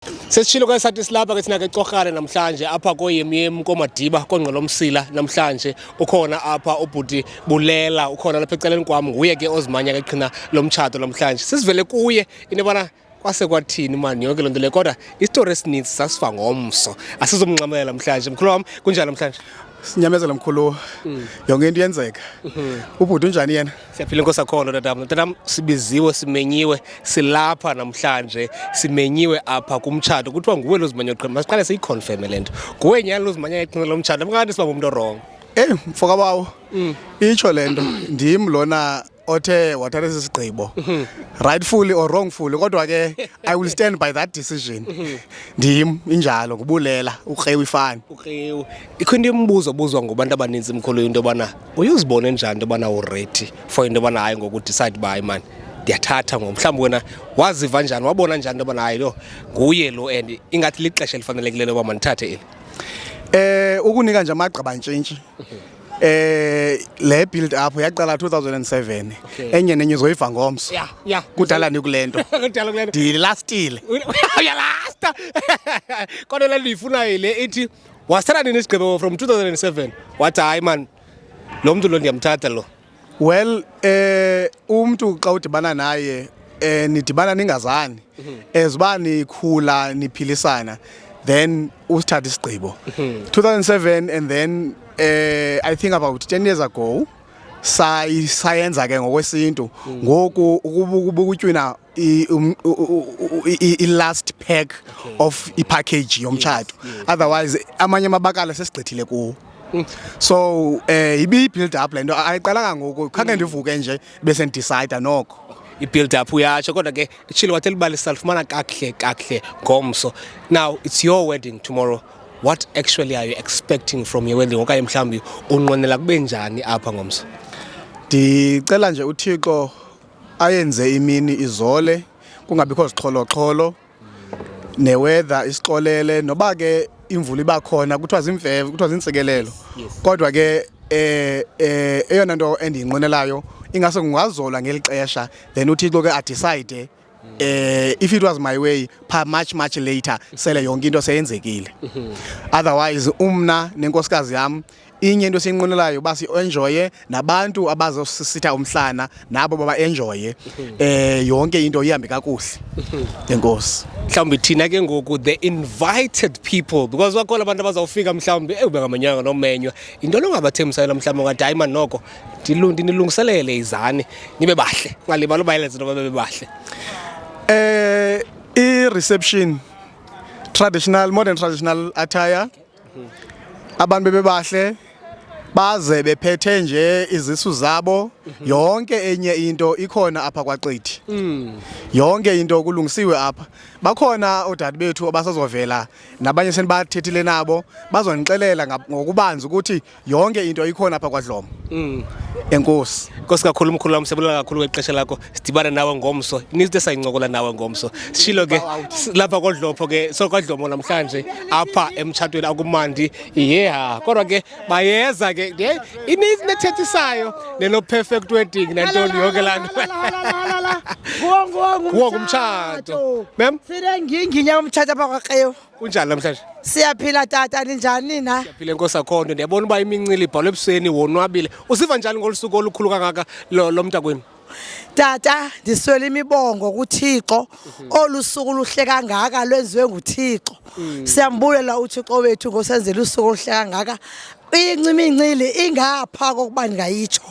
Sesishilo ke sathi silapha ke thina ke Corhane namhlanje apha koyemyem koMadiba koNgqolomsila namhlanje ukhona apha ubhuti Bulela ukhona lapha ecaleni kwam nguye ke ozimanya ke qhina lomtshato namhlanje sisivele kuye into yobana kwase kwathini mani yonke loo nto leyo kodwa isitori esininzi sasifa ngomso asizomnxamela namhlanje mkhulu wam kunjani namhlanje Sinyamezela mkhulu. Yonke into iyenzeka. Ubhuti unjani yena? Siyaphila inkosi akhona tatam. Tatam sibiziwe simenyiwe silapha namhlanje simenyiwe apha kumtshato kuthiwa nguwe lozimanya qhina. Masiqale siyiconfirme le nto. Nguwe nyhani lozimanya iqhina lomtshato. Mkanti sibamba umntu wrong. Eh mfoka bawo. Itsho le nto ndim lona othe wathatha esi sigqibo. Rightfully or wrongfully kodwa ke I will stand by that decision. Ndim injalo ngubulela ukrewu ifani. Ukrewu. Ikho into yombuzo obuzwa ngobantu abaninzi mkhulu into yobana uyuzibone njani into yobana uready for into yobana hayi ngoku decide uba hayi mani ndiyathatha ngoku mhlawumbi wena waziva njani wabona njani into yobana hayi lo nguye lo and ingathi lixesha elifanelekileyo loba mandithathe eli. Ukunika nje amagqabantshintshi. Le build up yaqala 2007. Enye nenye uzoyiva ngomso. Yeah. Kudala nikule nto. Kudala kule nto. Ndilastile. Uyalasta. Kodwa le ndiyifunayo le ithi wasithatha nini isigqibo from 2007 wathi hayi man lo mntu lo ndiyamthatha lo. Well umuntu xa udibana naye nidibana ningazani as uba nikhula niphilisana then usithatha isigqibo 2007 and then I think about 10 years ago sayenza ke ngokwesintu ngoku ukutywina i-last pack of i-package yomtshato otherwise amanye amabakala sesigqithile kuwo so ibi build up le nto ayiqalanga ngoku khange ndivuke nje bese ndidecide noko I-build up uyatsho kodwa ke tshilo wathi elibalisa lifumana kakuhle kakuhle ngomso. Now it's your wedding tomorrow. What actually are you expecting from your wedding okanye mhlawumbi unqwenela kube njani apha ngomso? Ndicela nje uThixo ayenze imini izole kungabikho zixholoxholo neweather isixolele noba ke imvula iba khona kuthiwa zimfeve kuthiwa zintsikelelo kodwa ke eyona nto endiyinqwenelayo ingase kungazola ngeli xesha then uThixo ke adecide if it was my way pa much much later sele yonke into seyenzekile otherwise umna nenkosikazi yam inye into esiyinqwenelayo uba si-enjoye nabantu abazosisitha umhlana nabo baba-enjoye yonke into ihambe kakuhle enkosi. Mhlawumbi thina ke ngoku the invited people because bakhona abantu abazawufika mhlawumbi bengamanyanga nomenywa yinto longabathembisayo mhlawumbi ungathi hayi mani noko ndinilungiselele izani nibe bahle ungalibali ubayelenze into babe bahle. I-reception traditional modern traditional attire abantu bebebahle baze bephethe nje izisu zabo yonke enye into ikhona apha kwaQithi yonke into kulungisiwe apha bakhona oodade bethu abasazovela nabanye senibathethile nabo bazonixelela ngokubanzi ukuthi yonke into ikhona apha kwaDlomo. Enkosi. Nkosi kakhulu mkhulu wam siyabulela kakhulu ngexesha lakho sidibane nawe ngomso ininzi into esayincokola nawe ngomso sishilo ke lapha kodlopho ke so kwadlomo namhlanje apha emtshatweni akumandi yeha kodwa ke bayeza ke ininzi into ethethisayo nelo perfect wedding nantoni yonke laa nto Nguwo ngumtshato. Ma'am? Sine nginginya umtshato apha kwaKrewu. Kunjani namhlanje? Siyaphila tata ninjani nina? Siyaphila enkosi akho ndiyabona uba imincili ibhalwe ebusweni wonwabile. Uziva njani ngolu suku olukhulu kangaka lo mntakwenu? Tata ndiswele imibongo kuThixo olu suku luhle kangaka lwenziwe nguThixo. Siyambulela uThixo wethu ngosenzela usuku oluhle kangaka. Incimincili ingapha kokuba ndingayitsho.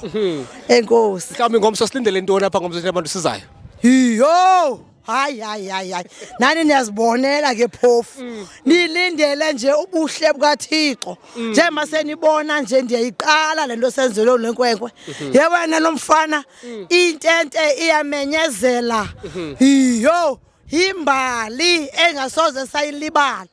Enkosi. Mhlawumbi ngomso silindele ntoni apha ngomso abantu sizayo? Yho! Hayi hayi hayi hayi. Nani niyazibonela ke phofu. Nilindele nje ubuhle bukaThixo. Njengoba senibona nje ndiyayiqala lento senzelwe lenkwenkwe. Ye wena nomfana intente iyamenyezela. Yho! Imbali engasoze sayilibala.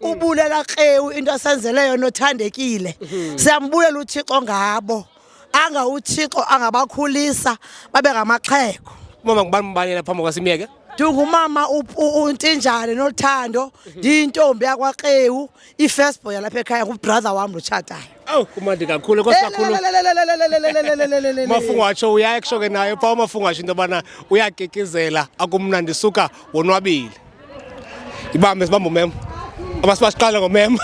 Ubulela Krewu into asenzele yona othandekile. Siyambulela uThixo ngabo. Anga uThixo angabakhulisa babe ngamaxhego. Mama ngubani mbanela phambi kwasimyeke? Ndingumama uNtinjane noThando, ndiyintombi yakwaKrewu, i-first boy yalapha ekhaya ngubrother wam lotshatayo. Awu kumandi kakhulu enkosi kakhulu. Mafungatsho uyakusho ke naye phaa uMafungatsho into yobana uyakikizela akumnandi suka wonwabile. Ibambe, sibambe umem. Abasibasiqale ngomem.